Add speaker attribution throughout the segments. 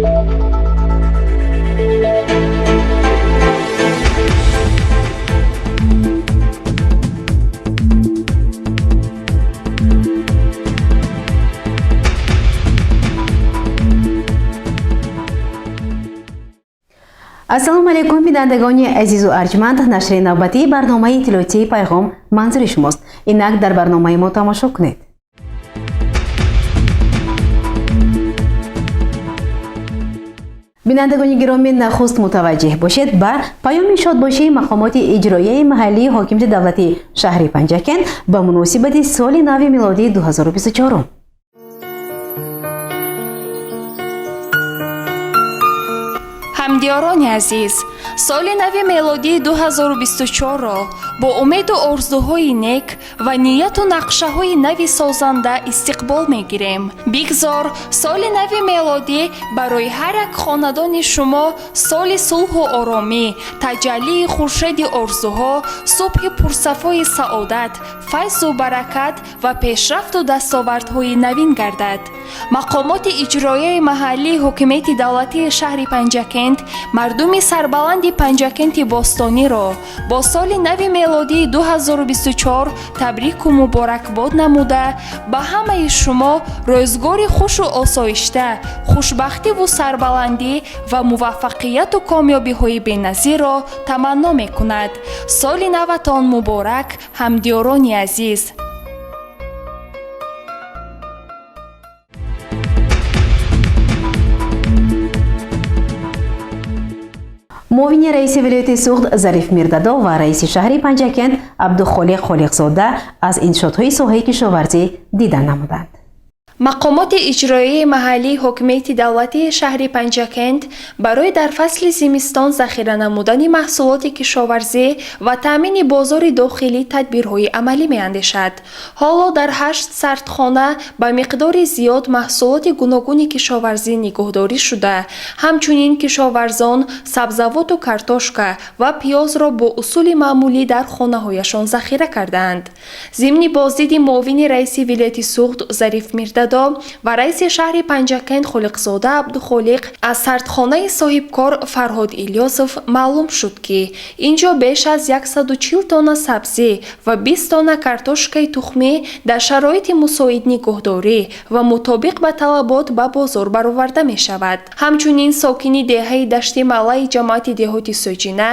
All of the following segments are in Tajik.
Speaker 1: Ассалому алайкум, бинандагони азизу арҷманд. Нашри навбатии барномаи иттилоотии «Пайғом» манзури шумост. Инак дар барномаи мо тамошо кунед. Бинандагони гиромӣ, нахуст мутаваҷҷеҳ бошед ба паёми шодбошии мақомоти иҷроияи маҳаллии ҳокимияти давлатии шаҳри Панҷакент ба муносибати соли нави милодии 2024.
Speaker 2: Ҳамдиёрони азиз, соли нави мелодии 2024-ро бо умеду орзуҳои нек ва нияту нақшаҳои нави созанда истиқбол мегирем. Бигзор соли нави мелодӣ барои ҳар як хонадони шумо соли сулҳу оромӣ, таҷаллии хуршеди орзуҳо, субҳи пурсафои саодат, файзу баракат ва пешрафту дастовардҳои навин гардад. Мақомоти иҷроияи маҳаллии ҳокимияти давлатии шаҳри Панҷакент мардуми сарбаланди Панҷакенти бостониро бо соли нави мелодии 2024 табрику муборакбод намуда, ба ҳамаи шумо рӯзгори хушу осоишта, хушбахтиву сарбаландӣ ва муваффақияту комёбиҳои беназирро таманно мекунад. Соли наватон муборак, ҳамдиёрони азиз!
Speaker 1: Муовини раиси вилояти Суғд Зариф Мирдадо ва раиси шаҳри Панҷакент Абдухолиқ Холиқзода аз иншоотҳои соҳаи кишоварзӣ дида намуданд.
Speaker 2: Мақомоти иҷроияи маҳаллии ҳокимияти давлатии шаҳри Панҷакент барои дар фасли зимистон захира намудани маҳсулоти кишоварзӣ ва таъмини бозори дохилӣ тадбирҳои амалӣ меандешад. Ҳоло дар ҳашт сардхона ба миқдори зиёд маҳсулоти гуногуни кишоварзӣ нигоҳдорӣ шуда, ҳамчунин кишоварзон сабзавоту картошка ва пиёзро бо усули маъмулӣ дар хонаҳояшон захира кардаанд. Зимни боздиди муовини раиси вилояти Суғд Зариф Мирдадо ва раиси шаҳри Панҷакент Холиқзода Абдухолиқ аз сардхонаи соҳибкор Фарҳод Илёсов маълум шуд, ки ин ҷо беш аз 140 тонна сабзӣ ва 20 тонна картошкаи тухмӣ дар шароити мусоид нигоҳдорӣ ва мутобиқ ба талабот ба бозор бароварда мешавад. Ҳамчунин сокини деҳаи Дашти Малаи ҷамоати деҳоти Соҷина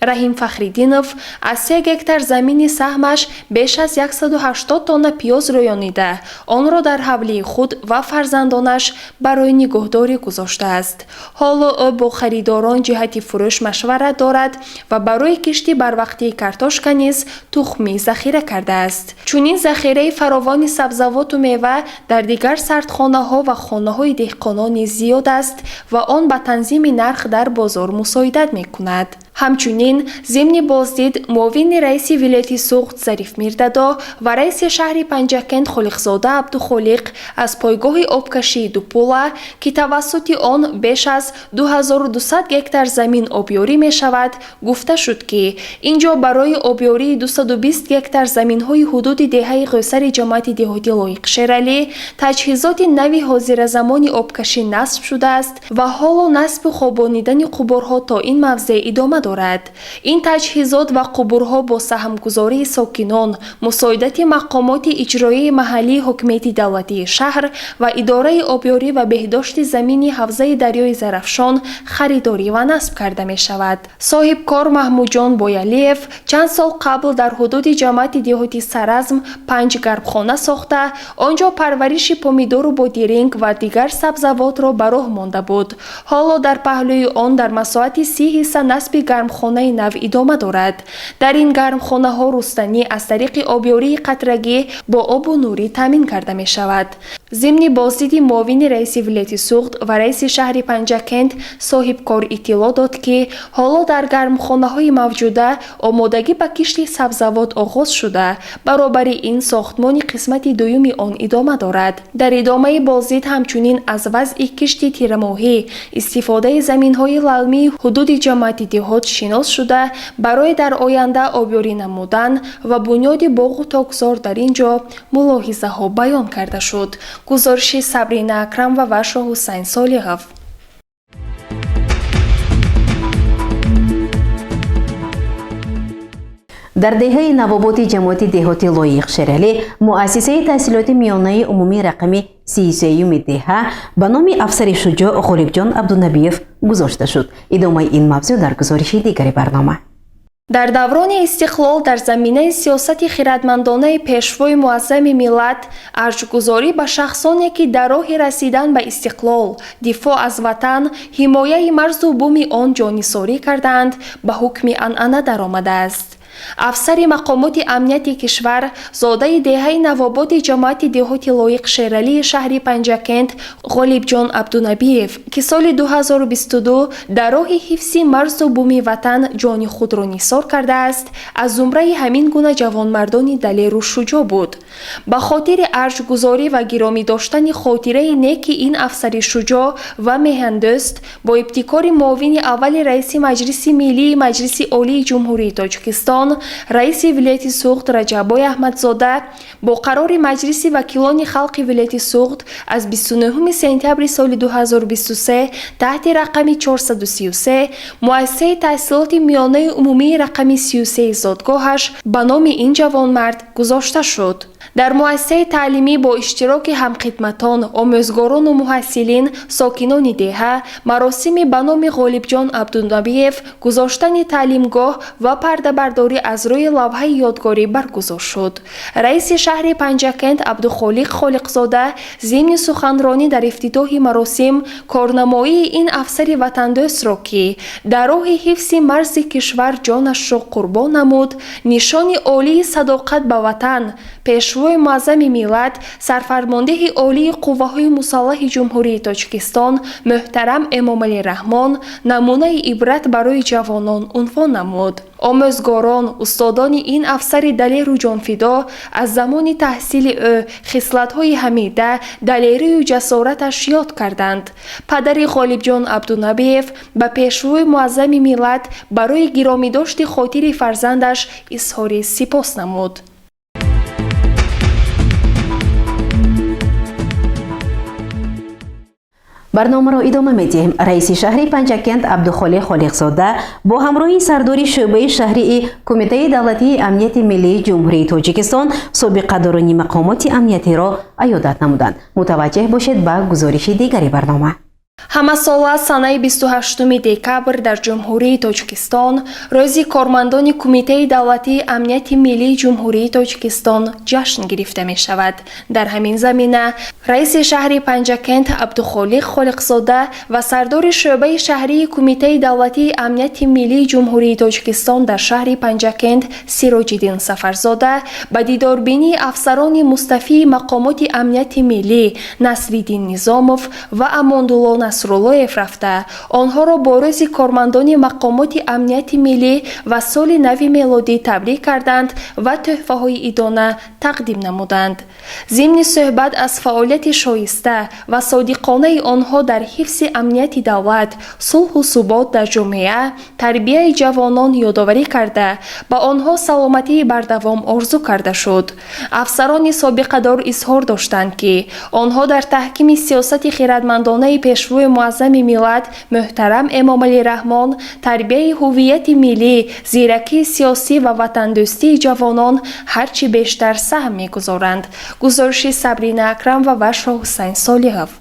Speaker 2: Раҳим Фахриддинов аз 3 гектар замини саҳмаш беш аз 180 тонна пиёз рӯёнида, онро дар ҳавлии худ ва фарзандонаш барои нигоҳдорӣ гузоштааст. Ҳоло ӯ бо харидорон ҷиҳати фурӯш машварат дорад ва барои кишти барвақтии картошка низ тухмӣ захира кардааст. Чунин захираи фаровони сабзавоту мева дар дигар сардхонаҳо ва хонаҳои деҳқонон низ зиёд аст ва он ба танзими нарх дар бозор мусоидат мекунад. Ҳамчунин зимни боздид муовини раиси вилояти Суғд Зариф Мирдадо ва раиси шаҳри Панҷакент Холиқзода Абдухолиқ аз пойгоҳи обкашии Дупула, ки тавассути он беш аз 2200 гектар замин обёрӣ мешавад, гуфта шуд, ки ин ҷо барои обёрии 220 гектар заминҳои ҳудуди деҳаи Ғӯсари ҷамоати деҳоти Лоиқ Шералӣ таҷҳизоти нави ҳозиразамони обкашӣ насб шудааст ва ҳоло насбу хобонидани қубурҳо то ин мавзеъ идома дорад. Ин таҷҳизот ва қубурҳо бо саҳмгузории сокинон, мусоидати мақомоти иҷроияи маҳаллии ҳокимияти давлатии шаҳр ва идораи обёрӣ ва беҳдошти замини ҳавзаи дарёи Зарафшон харидорӣ ва насб карда мешавад. Соҳибкор Маҳмудҷон Боялиев чанд сол қабл дар ҳудуди ҷамоати деҳоти Саразм панҷ гармхона сохта, он ҷо парвариши помидору бодиринг ва дигар сабзавотро ба роҳ монда буд. Ҳоло дар паҳлӯи он дар масоҳати 30 ҳисса насби гармхонаи нав идома дорад. Дар ин гармхонаҳо рустанӣ аз тариқи обёрии қатрагӣ бо обу нурӣ таъмин карда мешавад. Зимни боздиди муовини раиси вилояти Суғд ва раиси шаҳри Панҷакент соҳибкор иттилоъ дод, ки ҳоло дар гармхонаҳои мавҷуда омодагӣ ба кишти сабзавот оғоз шуда, баробари ин сохтмони қисмати дуюми он идома дорад. Дар идомаи боздид ҳамчунин аз вазъи кишти тирамоҳӣ, истифодаи заминҳои лалмии ҳудуди ҷамоати деҳот шинос шуда, барои дар оянда обёрӣ намудан ва бунёди боғу токзор дар ин ҷо мулоҳизаҳо баён карда шуд. Гузориши Сабрина Акрамова ва Шоҳҳусайн Солиҳов.
Speaker 1: Дар деҳаи Навоботи ҷамоати деҳоти Лоиқ Шералӣ муассисаи таҳсилоти миёнаи умумии рақами 33-юми деҳа ба номи афсари шуҷоъ Ғолибҷон Абдунабиев гузошта шуд. Идомаи ин мавзӯъ дар гузориши дигари барнома.
Speaker 2: Дар даврони истиқлол дар заминаи сиёсати хирадмандонаи Пешвои муаззами миллат арҷгузорӣ ба шахсоне, ки дар роҳи расидан ба истиқлол, дифоъ аз ватан, ҳимояи марзу буми он ҷоннисорӣ кардаанд, ба ҳукми анъана даромадааст. Афсари мақомоти амнияти кишвар, зодаи деҳаи Навоботи ҷамоати деҳоти Лоиқ Шералии шаҳри Панҷакент Ғолибҷон Абдунабиев, ки соли 2022 дар роҳи ҳифзи марзу буми ватан ҷони худро нисор кардааст, аз зумраи ҳамин гуна ҷавонмардони далеру шуҷоъ буд. Ба хотири арҷгузорӣ ва гиромӣ доштани хотираи неки ин афсари шуҷоъ ва меҳандӯст бо ибтикори муовини аввали раиси Маҷлиси Миллии Маҷлиси Олии Ҷумҳурии Тоҷикистон, раиси вилояти Суғд Раҷаббой Аҳмадзода, бо қарори Маҷлиси вакилони халқи вилояти Суғд аз 29 сентябри соли 2023 таҳти рақами 433 муассисаи таҳсилоти миёнаи умумии рақами 33 зодгоҳаш ба номи ин ҷавонмард гузошта шуд. Дар муассисаи таълимӣ бо иштироки ҳамхидматон, омӯзгорону муҳассилин, сокинони деҳа маросими ба номи Ғолибҷон Абдунабиев гузоштани таълимгоҳ ва пардабардорӣ аз рӯи лавҳаи ёдгорӣ баргузор шуд. Раиси шаҳри Панҷакент Абдухолиқ Холиқзода зимни суханронӣ дар ифтитоҳи маросим корнамоии ин афсари ватандӯстро, ки дар роҳи ҳифзи марзи кишвар ҷонашро қурбон намуд, нишони олии садоқат ба ватан, Пешвои муаззами миллат, сарфармондеҳи олии қувваҳои мусаллаҳи Ҷумҳурии Тоҷикистон муҳтарам Эмомалӣ Раҳмон, намунаи ибрат барои ҷавонон унвон намуд. Омӯзгорон, устодони ин афсари далеру ҷонфидо аз замони таҳсили ӯ хислатҳои ҳамида, далерию ҷасораташ ёд карданд. Падари Ғолибҷон Абдунабиев ба Пешвои муаззами миллат барои гиромидошти хотири фарзандаш изҳори сипос намуд.
Speaker 1: Барномаро идома медиҳем. Раиси шаҳри Панҷакент Абдухолиқ Холиқзода бо ҳамроҳии сардори шӯъбаи шаҳрии Кумитаи давлатии амнияти миллии Ҷумҳурии Тоҷикистон собиқадорони мақомоти амниятиро аёдат намуданд. Мутаваҷҷеҳ бошед ба гузориши дигари барнома.
Speaker 2: Ҳамасола санаи 28 декабр дар Ҷумҳурии Тоҷикистон Рӯзи кормандони Кумитаи давлатии амнияти миллии Ҷумҳурии Тоҷикистон ҷашн гирифта мешавад. Дар ҳамин замина раиси шаҳри Панҷакент Абдухолиқ Холиқзода ва сардори шӯъбаи шаҳрии Кумитаи давлатии амнияти миллии Ҷумҳурии Тоҷикистон дар шаҳри Панҷакент Сироҷиддин Сафарзода ба дидорбинии афсарони мустафии мақомоти амнияти миллӣ Насриддин Низомов ва Амондулло Насруллоев рафта, онҳоро бо Рӯзи кормандони мақомоти амнияти миллӣ ва соли нави мелодӣ табрик карданд ва тӯҳфаҳои идона тақдим намуданд. Зимни суҳбат аз фаъолияти шоиста ва содиқонаи онҳо дар ҳифзи амнияти давлат, сулҳу субот дар ҷомеа, тарбияи ҷавонон ёдоварӣ карда, ба онҳо саломатии бардавом орзу карда шуд. Афсарони собиқадор изҳор доштанд, ки онҳо дар таҳкими сиёсати хирадмандонаи Пешвои муаззами миллат муҳтарам Эмомалӣ Раҳмон, тарбияи ҳуввияти миллӣ, зиракии сиёсӣ ва ватандӯстии ҷавонон ҳарчи бештар саҳм мегузоранд. Гузориши Сабрина Акрамова ва Шоҳҳусайн Солиҳов.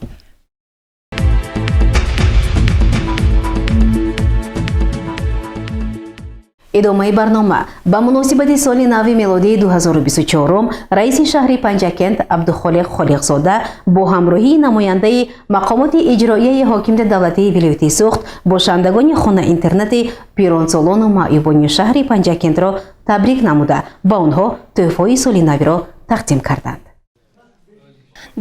Speaker 1: Идомаи барнома. Ба муносибати соли нави мелодии 2024 раиси шаҳри Панҷакент Абдухолиқ Холиқзода бо ҳамроҳии намояндаи мақомоти иҷроияи ҳокимияти давлатии вилояти Суғд бошандагони хона-интернати пиронсолону маъюбони шаҳри Панҷакентро табрик намуда, ба онҳо тӯҳфаҳои соли навиро тақдим карданд.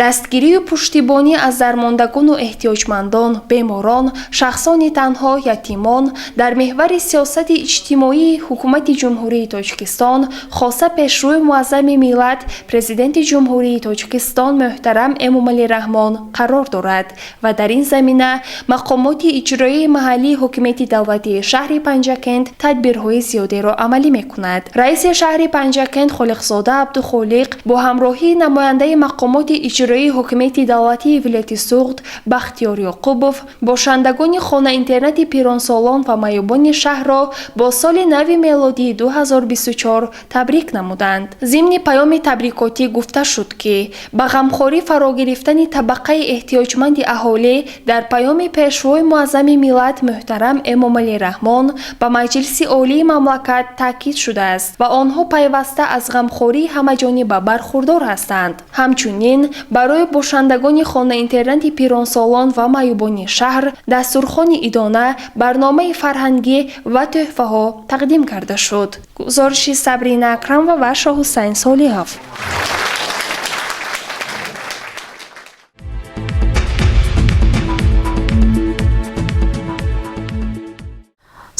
Speaker 2: Дастгирию пуштибонӣ аз дармондагону эҳтиёҷмандон, беморон, шахсони танҳо, ятимон дар меҳвари сиёсати иҷтимоии Ҳукумати Ҷумҳурии Тоҷикистон, хоса Пешрӯи муаззами миллат, Президенти Ҷумҳурии Тоҷикистон муҳтарам Эмомалӣ Раҳмон қарор дорад ва дар ин замина мақомоти иҷроияи маҳаллии ҳокимияти давлатии шаҳри Панҷакент тадбирҳои зиёдеро амалӣ мекунад. Раиси шаҳри Панҷакент Холиқзода Абдухолиқ бо ҳамроҳии намояндаи мақомоти иҷроияи иҷроии ҳокимияти давлатии вилояти Суғд Бахтиёр Ёқубов бошандагони хона-интернати пиронсолон ва маъюбони шаҳрро бо соли нави мелодии 2024 табрик намуданд. Зимни паёми табрикотӣ гуфта шуд, ки ба ғамхорӣ фаро гирифтани табақаи эҳтиёҷманди аҳолӣ дар паёми Пешвои Муаззами миллат муҳтарам Эмомалӣ Раҳмон ба Маҷлиси Олии мамлакат таъкид шудааст ва онҳо пайваста аз ғамхории ҳамаҷониба бархурдор ҳастанд. Ҳамчунин барои бошандагони хона-интернати пиронсолон ва маъюбони шаҳр дастурхони идона, барномаи фарҳангӣ ва тӯҳфаҳо тақдим карда шуд. Гузориши Сабрина Акрамова ва Шоҳҳусайн Солиҳов.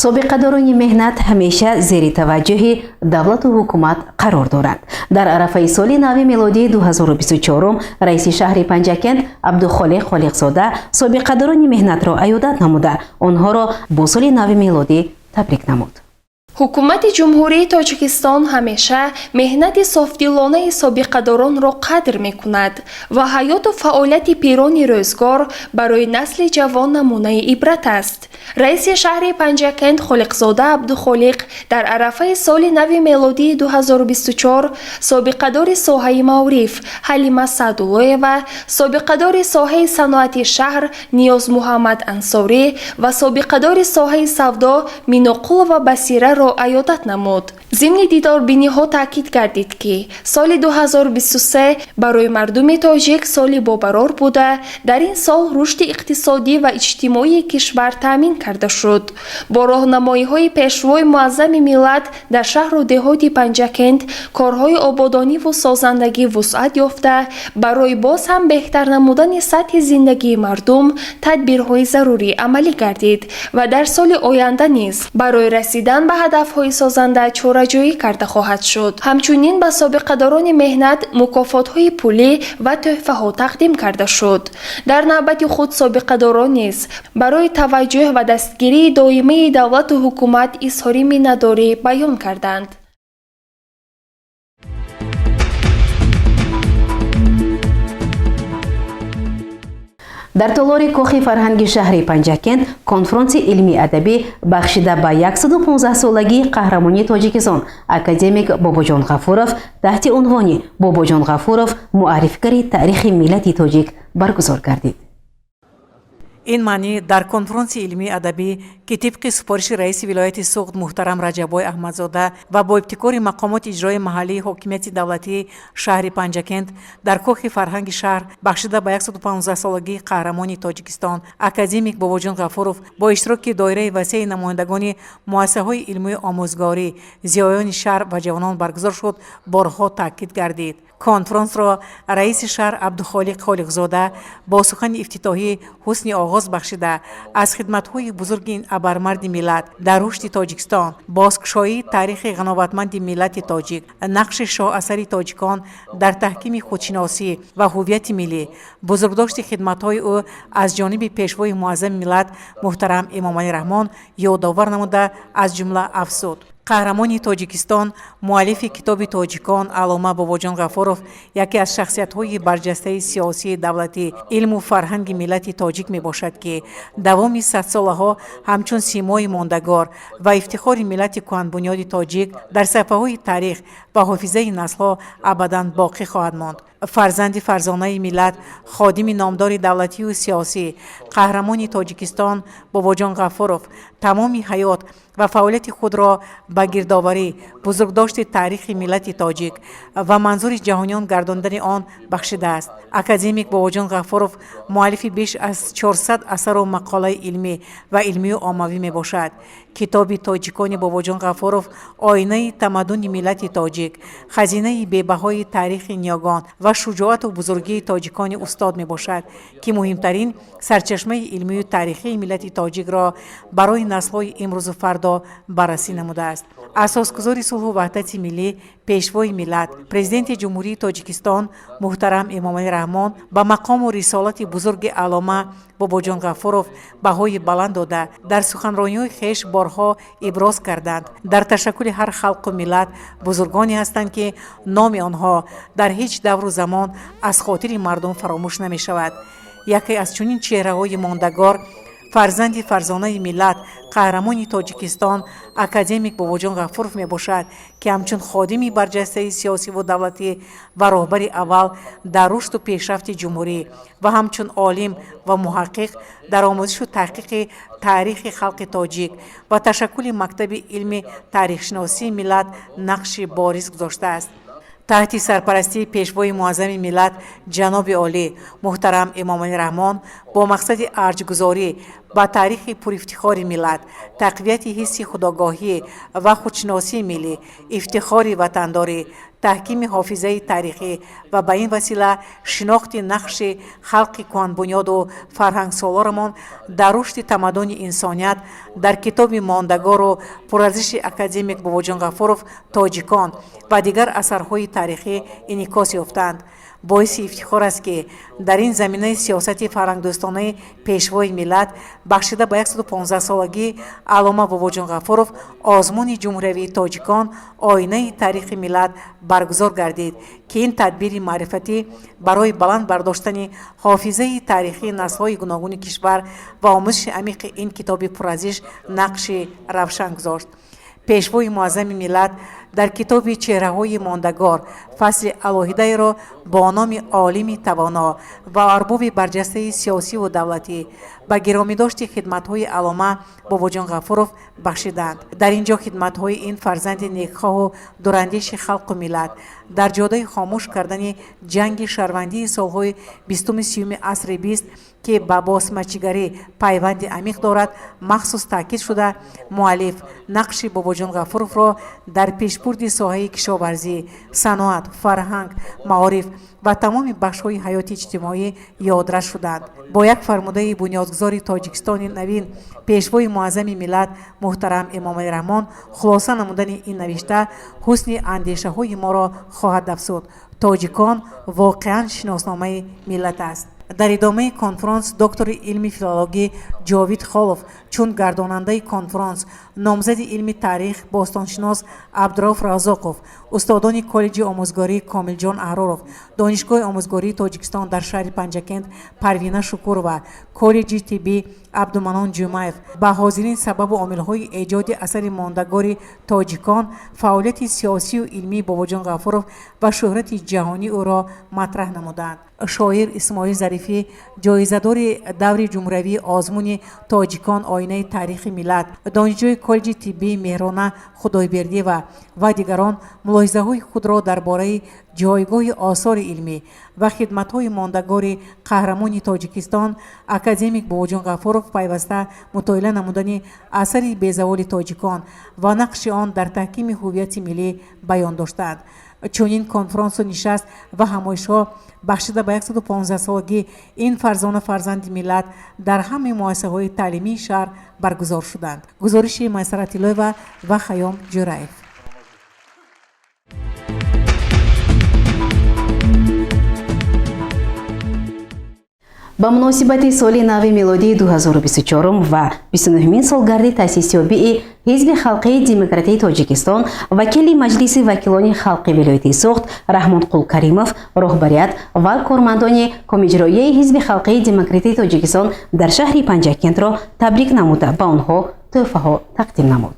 Speaker 1: Собиқадорони меҳнат ҳамеша зери таваҷҷӯҳи давлату ҳукумат қарор доранд. Дар арафаи соли нави мелодии 2024 раиси шаҳри Панҷакент Абдухолиқ Холиқзода собиқадорони меҳнатро аёдат намуда, онҳоро бо соли нави мелодӣ табрик намуд.
Speaker 2: Ҳукумати Ҷумҳурии Тоҷикистон ҳамеша меҳнати софдилонаи собиқадоронро қадр мекунад ва ҳаёту фаъолияти пирони рӯзгор барои насли ҷавон намунаи ибрат аст. Раиси шаҳри Панҷакент Холиқзода Абдухолиқ дар арафаи соли нави мелодии 2024 собиқадори соҳаи маориф Ҳалима Саъдуллоева, собиқадори соҳаи саноати шаҳр Ниёзмуҳаммад Ансорӣ ва собиқадори соҳаи савдо Миноқулова Басираро аёдат намуд. Зимни дидорбиниҳо таъкид гардид, ки соли 2023 барои мардуми тоҷик соли бобарор буда, дар ин сол рушди иқтисодӣ ва иҷтимоии кишвар таъмин карда шуд. Бо роҳнамоиҳои Пешвои Муаззами миллат дар шаҳру деҳоти Панҷакент корҳои ободониву созандагӣ вусъат ёфта, барои боз ҳам беҳтар намудани сатҳи зиндагии мардум тадбирҳои зарурӣ амалӣ гардид ва дар соли оянда низ барои расидан ба ҳадафҳои созанда чораҷӯӣ карда хоҳад шуд. Ҳамчунин ба собиқадорони меҳнат мукофотҳои пулӣ ва тӯҳфаҳо тақдим карда шуд. Дар навбати худ собиқадорон низ барои таваҷҷӯҳ ва дастгирии доимии давлату ҳукумат изҳори миннатдорӣ баён карданд.
Speaker 1: Дар толори Кохи фарҳанги шаҳри Панҷакент конфронси илмии адабӣ бахшида ба 115-солагии қаҳрамони Тоҷикистон академик Бобоҷон Ғафуров таҳти унвони «Бобоҷон Ғафуров муаррифгари таърихи миллати тоҷик» баргузор гардид.
Speaker 3: Ин маънӣ дар конфронси илмии адабӣ, ки тибқи супориши раиси вилояти Суғд муҳтарам Раҷаббой Аҳмадзода ва бо ибтикори мақомоти иҷроии маҳаллии ҳокимияти давлатии шаҳри Панҷакент дар Кохи фарҳанги шаҳр бахшида ба 115-солагии қаҳрамони Тоҷикистон академик Бобоҷон Ғафуров бо иштироки доираи васеи намояндагони муассисаҳои илмию омӯзгорӣ, зиёёни шаҳр ва ҷавонон баргузор шуд, борҳо таъкид гардид. Конфронсро раиси шаҳр Абдухолиқ Холиқзода бо сухани ифтитоҳӣ ҳусни оғоз бахшида, аз хидматҳои бузурги ин абармарди миллат дар рушди Тоҷикистон, бозкушоии таърихи ғановатманди миллати тоҷик, нақши шоҳасари тоҷикон дар таҳкими худшиносӣ ва ҳуввияти миллӣ, бузургдошти хидматҳои ӯ аз ҷониби Пешвои Муаззами миллат муҳтарам Эмомалӣ Раҳмон ёдовар намуда, аз ҷумла афзуд: Қаҳрамони Тоҷикистон, муаллифи китоби тоҷикон аллома Бобоҷон Ғафуров яке аз шахсиятҳои барҷастаи сиёсии, давлатӣ, илму фарҳанги миллати тоҷик мебошад, ки давоми садсолаҳо ҳамчун симои мондагор ва ифтихори миллати кӯҳанбунёди тоҷик дар саҳифаҳои таърих ва ҳофизаи наслҳо абадан боқӣ хоҳад монд. Фарзанди фарзонаи миллат, ходими номдори давлатию сиёсӣ, қаҳрамони Тоҷикистон Бобоҷон Ғафуров тамоми ҳаёт ва фаъолияти худро ба гирдоварӣ, бузургдошти таърихи миллати тоҷик ва манзури ҷаҳониён гардондани он бахшидааст. Академик Бобоҷон Ғафуров муаллифи беш аз 400 асару мақолаи илмӣ ва илмию оммавӣ мебошад. Китоби тоҷикони Бобоҷон Ғафуров оинаи тамаддуни миллати тоҷик, хазинаи бебаҳои таърихи ниёгон ва шуҷоату бузургии тоҷикони устод мебошад, ки муҳимтарин сарчашмаи илмию таърихии миллати тоҷикро барои наслҳои имрӯзу фардо баррасӣ намудааст. Асосгузори сулҳу ваҳдати миллӣ, Пешвои миллат, Президенти Ҷумҳурии Тоҷикистон муҳтарам Эмомалӣ Раҳмон ба мақому рисолати бузурги аллома Бобоҷон Ғафуров баҳои баланд дода, дар суханрониҳои хеш борҳо иброз карданд: дар ташаккули ҳар халқу миллат бузургоне ҳастанд, ки номи онҳо дар ҳеҷ давру замон аз хотири мардум фаромӯш намешавад. Яке аз чунин чеҳраҳои мондагор фарзанди фарзонаи миллат, қаҳрамони Тоҷикистон, академик Бобоҷон Ғафуров мебошад, ки ҳамчун ходими барҷастаи сиёсиву давлатӣ ва роҳбари аввал дар рушду пешрафти ҷумҳурӣ ва ҳамчун олим ва муҳаққиқ дар омӯзишу таҳқиқи таърихи халқи тоҷик ва ташаккули мактаби илми таърихшиносии миллат нақши бориз гузоштааст. Таҳти сарпарастии Пешвои муаззами миллат ҷаноби олӣ муҳтарам Эмомалӣ Раҳмон бо мақсади арҷгузорӣ ба таърихи пурифтихори миллат, тақвияти ҳисси худогоҳӣ ва худшиносии миллӣ, ифтихори ватандорӣ, таҳкими ҳофизаи таърихӣ ва ба ин васила шинохти нақши халқи кӯҳанбунёду фарҳангсолорамон дар рушди тамаддуни инсоният дар китоби мондагору пурарзиши академик Бобоҷон Ғафуров «Тоҷикон» ва дигар асарҳои таърихӣ инъикос ёфтаанд. Боиси ифтихор аст, ки дар ин заминаи сиёсати фарҳангдӯстонаи Пешвои миллат, бахшида ба 115-солагии аллома Бобоҷон Ғафуров, озмуни ҷумҳуриявии «Тоҷикон: оинаи таърихи миллат» баргузор гардид, ки ин тадбири маърифатӣ барои баланд бардоштани ҳофизаи таърихии наслҳои гуногуни кишвар ва омӯзиши амиқи ин китоби пурарзиш нақши равшан гузошт. Пешвои муаззами миллат дар китоби «Чеҳраҳои мондагор» фасли алоҳидаеро бо номи «Олими тавоно ва арбоби барҷастаи сиёсиву давлатӣ» ба гиромидошти хидматҳои аллома Бобоҷон Ғафуров бахшиданд. Дар ин ҷо хидматҳои ин фарзанди некхоҳу дурандеши халқу миллат дар ҷодаи хомӯш кардани ҷанги шаҳрвандии солҳои 20-у 30-уми асри 20, ки ба босмачигарӣ пайванди амиқ дорад, махсус таъкид шуда, муаллиф нақши Бобоҷон Ғафуровро дар пешбурди соҳаи кишоварзӣ, саноат, фарҳанг, маориф ва тамоми бахшҳои ҳаёти иҷтимоӣ ёдрас шуданд. Бо як фармудаи бунёдгузори Тоҷикистони навин, Пешвои муаззами миллат муҳтарам Эмомалӣ Раҳмон хулоса намудани ин навишта ҳусни андешаҳои моро хоҳад афзуд: тоҷикон воқеан шиносномаи миллат аст. Дар идомаи конфронс доктори илми филологӣ Ҷовид Холов чун гардонандаи конфронс, номзади илми таърих, бостоншинос Абдурауф Разоқов, устодони коллеҷи омӯзгорӣ Комилҷон Аҳроров, Донишгоҳи омӯзгории Тоҷикистон дар шаҳри Панҷакент Парвина Шукурова, коллеҷи тиббӣ Абдуманон Ҷумаев ба ҳозирин сабабу омилҳои эҷоди асари мондагори «Тоҷикон», фаъолияти сиёсию илмии Бобоҷон Ғафуров ва шӯҳрати ҷаҳонии ӯро матраҳ намуданд. Шоир Исмоил Зарифӣ, ҷоизадори даври ҷумҳуриявии озмуни «Тоҷикон: оинаи таърихи миллат», донишҷӯи коллеҷи тиббии Меҳрона Худойбердиева ва дигарон мулоҳизаҳои худро дар бораи ҷойгоҳи осори илмӣ ва хидматҳои мондагори қаҳрамони Тоҷикистон академик Бобоҷон Ғафуров, пайваста мутолиа намудани асари безаволи «Тоҷикон» ва нақши он дар таҳкими ҳуввияти миллӣ баён доштанд. Чунин конфронсу нишаст ва ҳамоишҳо бахшида ба 115-солагии ин фарзона фарзанди миллат дар ҳамаи муассисаҳои таълимии шаҳр баргузор шуданд. Гузориши Майсара Тиллоева ва Хаём Ҷӯраев.
Speaker 1: Ба муносибати соли нави мелодии 2024 ва 29-мин солгарди таъсисёбии Ҳизби халқии демократии Тоҷикистон вакили Маҷлиси вакилони халқи вилояти Суғд Раҳмонқул Каримов роҳбарият ва кормандони Комиҷроияи Ҳизби халқии демократии Тоҷикистон дар шаҳри Панҷакентро табрик намуда, ба онҳо тӯҳфаҳо тақдим намуд.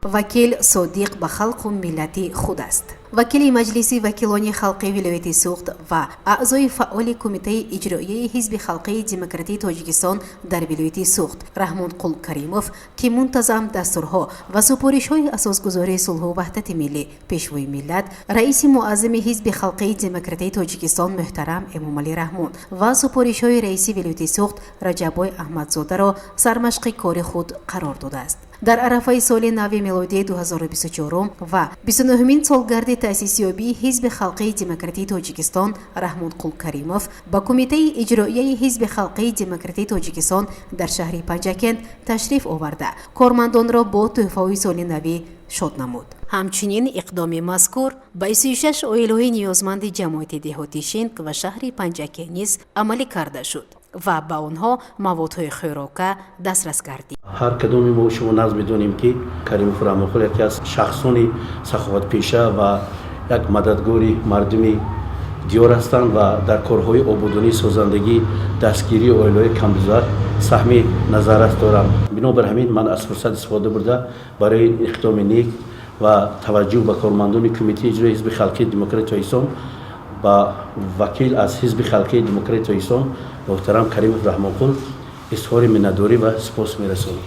Speaker 1: Вакил содиқ ба халқу миллати худ аст. Вакили Маҷлиси вакилони халқи вилояти Суғд ва аъзои фаъоли Кумитаи иҷроияи Ҳизби халқии демократии Тоҷикистон дар вилояти Суғд Раҳмонқул Каримов, ки мунтазам дастурҳо ва супоришҳои асосгузори сулҳу ваҳдати миллӣ, Пешвои миллат, Раиси муаззами Ҳизби халқии демократии Тоҷикистон муҳтарам Эмомалӣ Раҳмон ва супоришҳои раиси вилояти Суғд Раҷаббой Аҳмадзодаро сармашқи кори худ қарор додааст. Дар арафаи соли нави мелодии 2024 ва 29-мин солгарди таъсисёбии Ҳизби халқии демократии Тоҷикистон Раҳмонқул Каримов ба Кумитаи иҷроияи Ҳизби халқии демократии Тоҷикистон дар шаҳри Панҷакент ташриф оварда, кормандонро бо тӯҳфаҳои соли навӣ шод намуд. Ҳамчунин иқдоми мазкур ба 36 оилаҳои ниёзманди ҷамоати деҳоти Шинк ва шаҳри Панҷакент низ амалӣ карда шуд ва ба онҳо маводҳои хӯрока дастрас гардид.
Speaker 4: Ҳар кадоми мо шумо нағз медонем, ки Каримов Раҳмонқул яке аз шахсони саховатпеша ва як мададгори мардуми диёр ҳастанд ва дар корҳои ободонии, созандагӣ, дастгирии оилаҳои камбизоат саҳми назаррас доранд. Бинобар ҳамин ман аз фурсат истифода бурда, барои иқдоми нек ва таваҷҷӯҳ ба кормандони Кумитаи иҷрои Ҳизби халқии демократии Тоҷикистон ба вакил аз Ҳизби халқии демократии Тоҷикистон муҳтарам Каримов Раҳмонқул изҳори миннатдорӣ ва сипос мерасонам.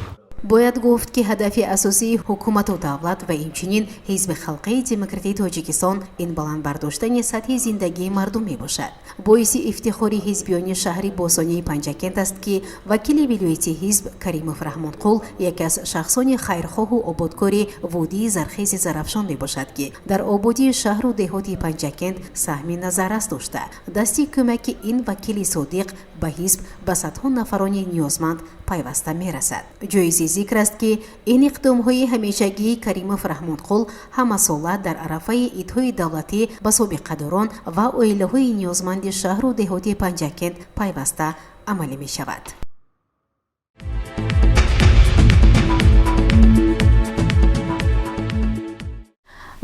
Speaker 1: Бояд гуфт, ки ҳадафи асосии ҳукумату давлат ва инчунин Ҳизби халқии демократии Тоҷикистон ин баланд бардоштани сатҳи зиндагии мардум мебошад. Боиси ифтихори ҳизбиёни шаҳри бостонии Панҷакент аст, ки вакили вилояти ҳизб Каримов Раҳмонқул яке аз шахсони хайрхоҳу ободкори водии зархези Зарафшон мебошад, ки дар ободии шаҳру деҳоти Панҷакент саҳми назаррас дошта, дасти кӯмаки ин вакили содиқ ба ҳизб ба садҳо нафарони ниёзманд пайваста мерасад. Ҷоизи зикр аст, ки ин иқдомҳои ҳамешагии Каримов Раҳмонқул ҳамасола дар арафаи идҳои давлатӣ ба собиқадорон ва оилаҳои ниёзманди шаҳру деҳоти Панҷакент пайваста амалӣ мешавад.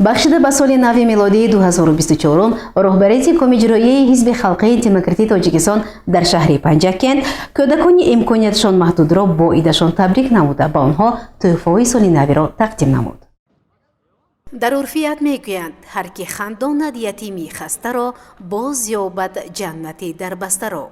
Speaker 1: Бахшида ба соли нави мелодии 2024, роҳбарияти Комиҷроияи Ҳизби халқии демократии Тоҷикистон дар шаҳри Панҷакент кӯдакони имкониятшон маҳдудро бо идашон табрик намуда, ба онҳо тӯҳфаҳои соли навиро тақдим намуд. Дар урфият мегӯянд: ҳар ки хандонад ятими хастаро, боз ёбад ҷаннати дарбастаро.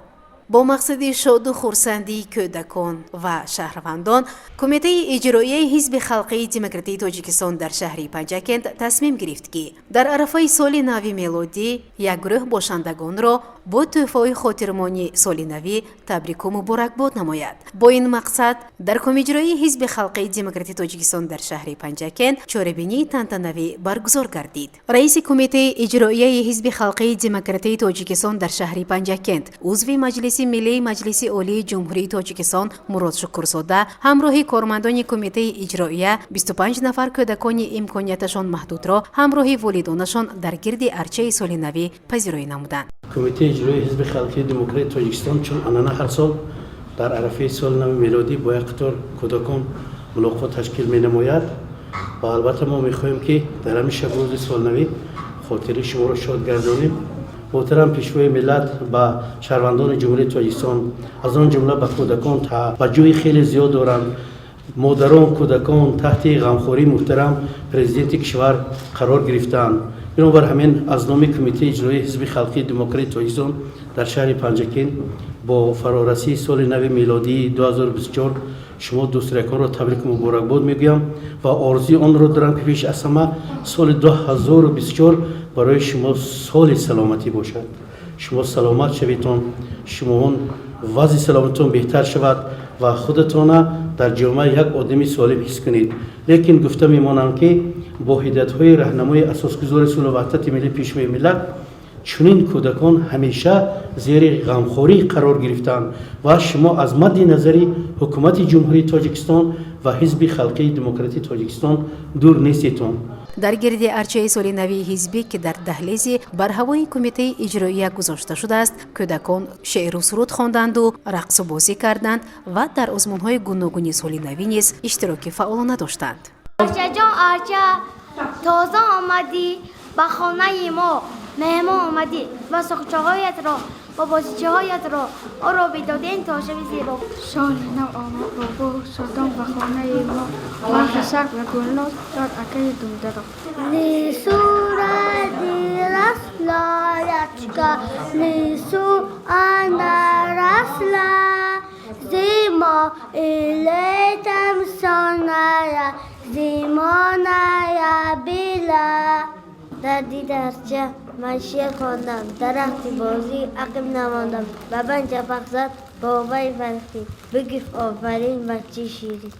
Speaker 1: Бо мақсади шоду хурсандии кӯдакон ва шаҳрвандон Кумитаи иҷроияи Ҳизби халқии демократии Тоҷикистон дар шаҳри Панҷакент тасмим гирифт, ки дар арафаи соли нави мелодӣ як гурӯҳ бошандагонро бо тӯҳфаҳои хотирмонии соли навӣ табрику муборакбод намояд. Бо ин мақсад дар Комиҷроии Ҳизби халқии демократии Тоҷикистон дар шаҳри Панҷакент чорабинии тантанавӣ баргузор гардид. Раиси Кумитаи иҷроияи Ҳизби халқии демократии Тоҷикистон дар шаҳри Панҷакент, узви Маҷлиси Миллии Маҷлиси Олии Ҷумҳурии Тоҷикистон Мурод Шукурзода ҳамроҳи кормандони Кумитаи иҷроия 25 нафар кӯдакони имконияташон маҳдудро ҳамроҳи волидонашон дар гирди арчаи соли навӣ пазироӣ намуданд.
Speaker 4: Кумитаи иҷроии Ҳизби халқии демократии Тоҷикистон чун анъана ҳар сол дар арафаи соли нави мелодӣ бо як қатор кӯдакон мулоқот ташкил менамояд ва албатта мо мехоҳем, ки дар ҳамин шабрӯзи солнавӣ хотири шуморо шод гардонем. Муҳтарам Пешвои миллат ба шаҳрвандони Ҷумҳурии Тоҷикистон, аз он ҷумла ба кӯдакон, таваҷҷӯҳи хеле зиёд доранд. Модарон, кӯдакон таҳти ғамхории муҳтарам Президенти кишвар қарор гирифтаанд. Бинобар ҳамин аз номи Кумитаи иҷроии Ҳизби халқии демократии Тоҷикистон дар шаҳри Панҷакент бо фарорасии соли нави мелодии 2024 шумо дӯстраконро табрику муборакбод мегӯям ва орзуи онро дорам, ки пеш аз ҳама соли 2024 барои шумо соли саломатӣ бошад. Шумо саломат шаведтон, шумоон вазъи саломатитон беҳтар шавад ва худатона дар ҷомеа як одами солим ҳис кунед. Лекин гуфта мемонам, ки бо ҳидоятҳои раҳнамои асосгузори сулҳу ваҳдати миллӣ, Пешвои миллат, чунин кӯдакон ҳамеша зери ғамхорӣ қарор гирифтаанд ва шумо аз мадди назари ҳукумати Ҷумҳурии Тоҷикистон ва Ҳизби халқии демократии Тоҷикистон дур нестедтон.
Speaker 1: Дар гирди арчаи соли навии ҳизбӣ, ки дар даҳлези барҳавои Кумитаи иҷроия гузошта шудааст, кӯдакон шеъру суруд хонданду рақсу бозӣ карданд ва дар озмунҳои гуногуни соли навӣ низ иштироки фаъолона доштанд.
Speaker 5: Арчаҷон, арча, тоза омадӣ, ба хонаи мо меҳмон омадӣ ва суғчаҳоятро ва бозичаҳоятро оро бидодем то шаби зебо.
Speaker 6: Соли нав омад бо шодон ба хонаи мо, Махишак ва Гулноз дод акаи думдаро.
Speaker 5: Лесу родилась лялечка, лесу она росла, зима и летом сонная, зимоная бела.
Speaker 7: Дар диди арча ман шеър хондам, дарахти бозӣ ақиб намондам, ба ман чапақ зад. Бобои барфӣ бигуфт: офарин, бачаи ширин.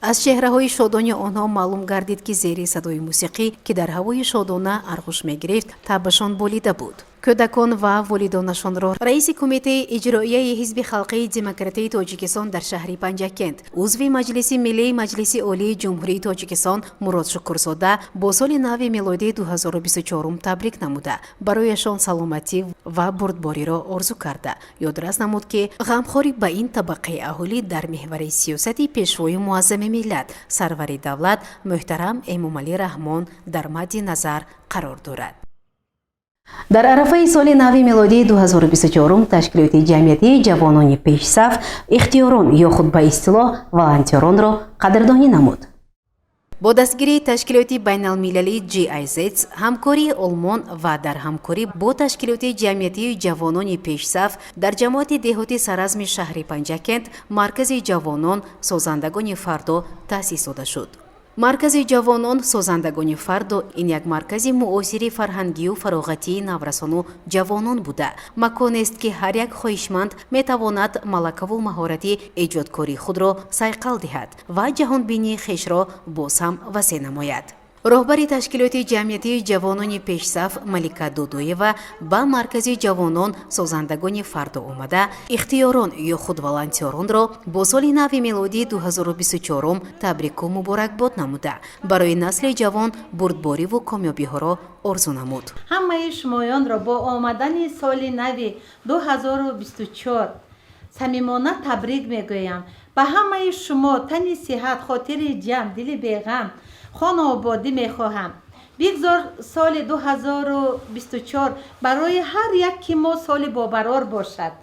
Speaker 1: Аз чеҳраҳои шодони онҳо маълум гардид, ки зери садои мусиқӣ, ки дар ҳавои шодона арғуш мегирифт, табъашон болида буд. Кӯдакон ва волидонашонро раиси Кумитаи иҷроияи Ҳизби халқии демократии Тоҷикистон дар шаҳри Панҷакент, узви Маҷлиси Миллии Маҷлиси Олии Ҷумҳурии Тоҷикистон Мурод Шукурзода бо соли нави мелодии 2024 табрик намуда, барояшон саломатӣ ва бурдбориро орзу карда, ёдрас намуд, ки ғамхорӣ ба ин табақаи аҳолӣ дар меҳвари сиёсати Пешвои муаззами миллат, сарвари давлат муҳтарам Эмомалӣ Раҳмон дар мадди назар қарор дорад. Дар арафаи соли нави мелодии 2024 ташкилоти ҷамъиятии ҷавонони пешсаф ихтиёрон ё худ ба истилоҳ волонтёронро қадрдонӣ намуд. Бо дастгирии ташкилоти байналмилалии GIZ, ҳамкории Олмон ва дар ҳамкорӣ бо ташкилоти ҷамъиятии ҷавонони пешсаф дар ҷамоати деҳоти Саразми шаҳри Панҷакент маркази ҷавонон «Созандагони фардо» таъсис дода шуд. Маркази ҷавонон «Созандагони фардо» ин як маркази муосири фарҳангию фароғатии наврасону ҷавонон буда, маконест, ки ҳар як хоҳишманд метавонад малакаву маҳорати эҷодкории худро сайқал диҳад ва ҷаҳонбинии хешро боз ҳам васеъ намояд. Роҳбари ташкилоти ҷамъиятии ҷавонони пешсаф Малика Дудоева ба маркази ҷавонон «Созандагони фардо» омада, ихтиёрон ё худ волонтёронро бо соли нави мелодии 2024 табрику муборакбод намуда, барои насли ҷавон бурдбориву комёбиҳоро орзу намуд.
Speaker 8: Ҳамаи шумоёнро бо омадани соли нави 2024 самимона табрик мегӯям. Ба ҳамаи шумо тани сиҳат, хотири ҷамъ, дили беғам, хонаободӣ мехоҳам. Бигзор соли 2024 барои ҳар яки мо соли бобарор бошад.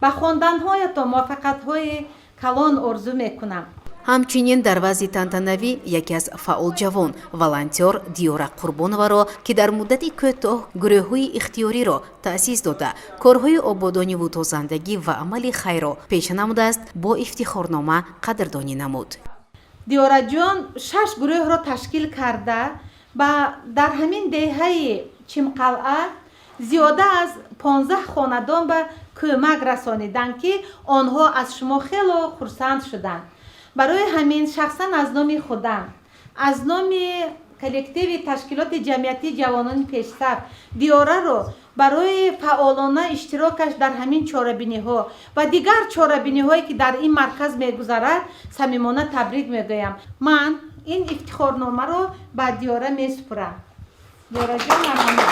Speaker 8: Ба хонданҳоятон муваффақиятҳои калон орзу мекунам.
Speaker 1: Ҳамчунин дар вазъи тантанавӣ яке аз фаъолҷавон волонтёр Диёра Қурбоноваро, ки дар муддати кӯтоҳ гурӯҳҳои ихтиёриро таъсис дода, корҳои ободониву тозандагӣ ва амали хайрро пеша намудааст, бо ифтихорнома қадрдонӣ намуд.
Speaker 8: Диёраҷон шаш гурӯҳро ташкил карда, ба дар ҳамин деҳаи Чимқалъа зиёда аз 15 хонадон ба кӯмак расониданд, ки онҳо аз шумо хело хурсанд шуданд. Барои ҳамин шахсан аз номи худам, аз номи коллективи ташкилоти ҷамъиятии ҷавонони пешсаф Диёраро барои фаъолона иштирокаш дар ҳамин чорабиниҳо ва дигар чорабиниҳое, ки дар ин марказ мегузарад, самимона табрик мегӯям. Ман ин ифтихорномаро ба Диёра месупурам. Диёраҷон, марҳамат.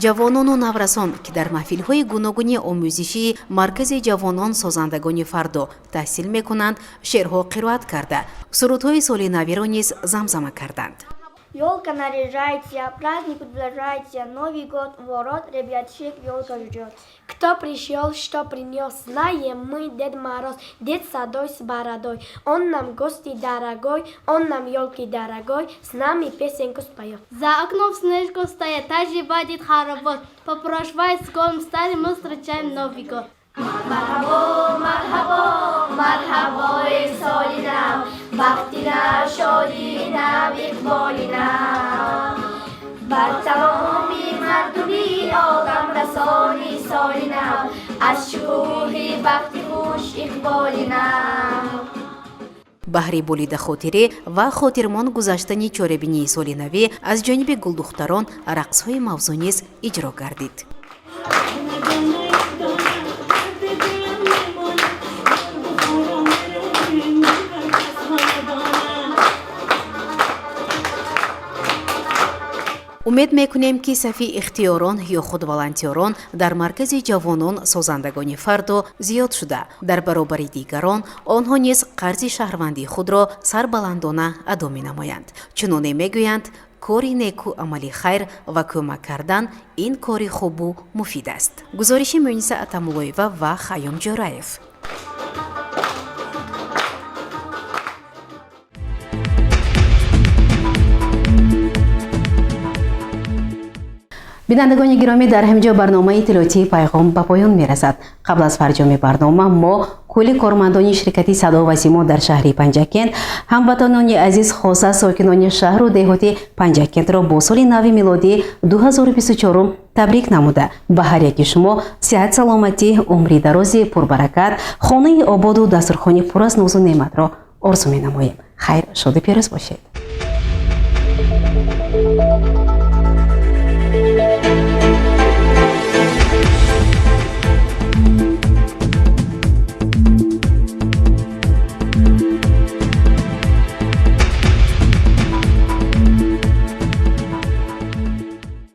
Speaker 1: Ҷавонону наврасон, ки дар маҳфилҳои гуногуни омӯзишии маркази ҷавонон «Созандагони фардо» таҳсил мекунанд, шеърҳо қироат карда, сурудҳои соли навиро низ замзама карданд.
Speaker 5: Елка наряжайте, праздник приближайте, Новый год у ворот, ребятишек елка ждет. Кто пришел, что принес, знаем мы: Дед Мороз, дед седой с бородой. Он нам гости дорогой, он нам елки дорогой, с нами песенку споет.
Speaker 7: За окном снежка стоит, даже водит хоровод. Попрощаясь с годом старым, мы встречаем Новый год.
Speaker 5: Марҳабо, марҳабо, марҳабои соли нав, бахти нав, шодии нав, иқболи нав. Бар тамоми мардуми олам расони соли нав, аз шукӯҳи бахти хуш, иқболи нав.
Speaker 1: Баҳри болидахотирӣ ва хотирмон гузаштани чорабинии соли навӣ аз ҷониби гулдухтарон рақсҳои мавзӯъ низ иҷро гардид. Умед мекунем, ки сафи ихтиёрон ё худ волонтёрон дар маркази ҷавонон «Созандагони фардо» зиёд шуда, дар баробари дигарон онҳо низ қарзи шаҳрвандии худро сарбаландона адо менамоянд. Чуноне мегӯянд, кори неку, амали хайр ва кӯмак кардан ин кори хубу муфид аст. Гузориши Муниса Атамуллоева ва Хайём Ҷӯраев. Бинандагони гиромӣ, дар ҳамин ҷо барномаи иттилоотии «Пайғом» ба поён мерасад. Қабл аз фарҷоми барнома мо, кулли кормандони ширкати «Садо ва симо» дар шаҳри Панҷакент, ҳамватанони азиз, хоса сокинони шаҳру деҳоти Панҷакентро бо соли нави милодии 2024 табрик намуда, ба ҳар яки шумо сиҳат, саломатӣ, умри дарози пурбаракат, хонаи ободу дастурхони пур аз нозу неъматро орзу менамоем. Хайр, шоду пирӯз бошед.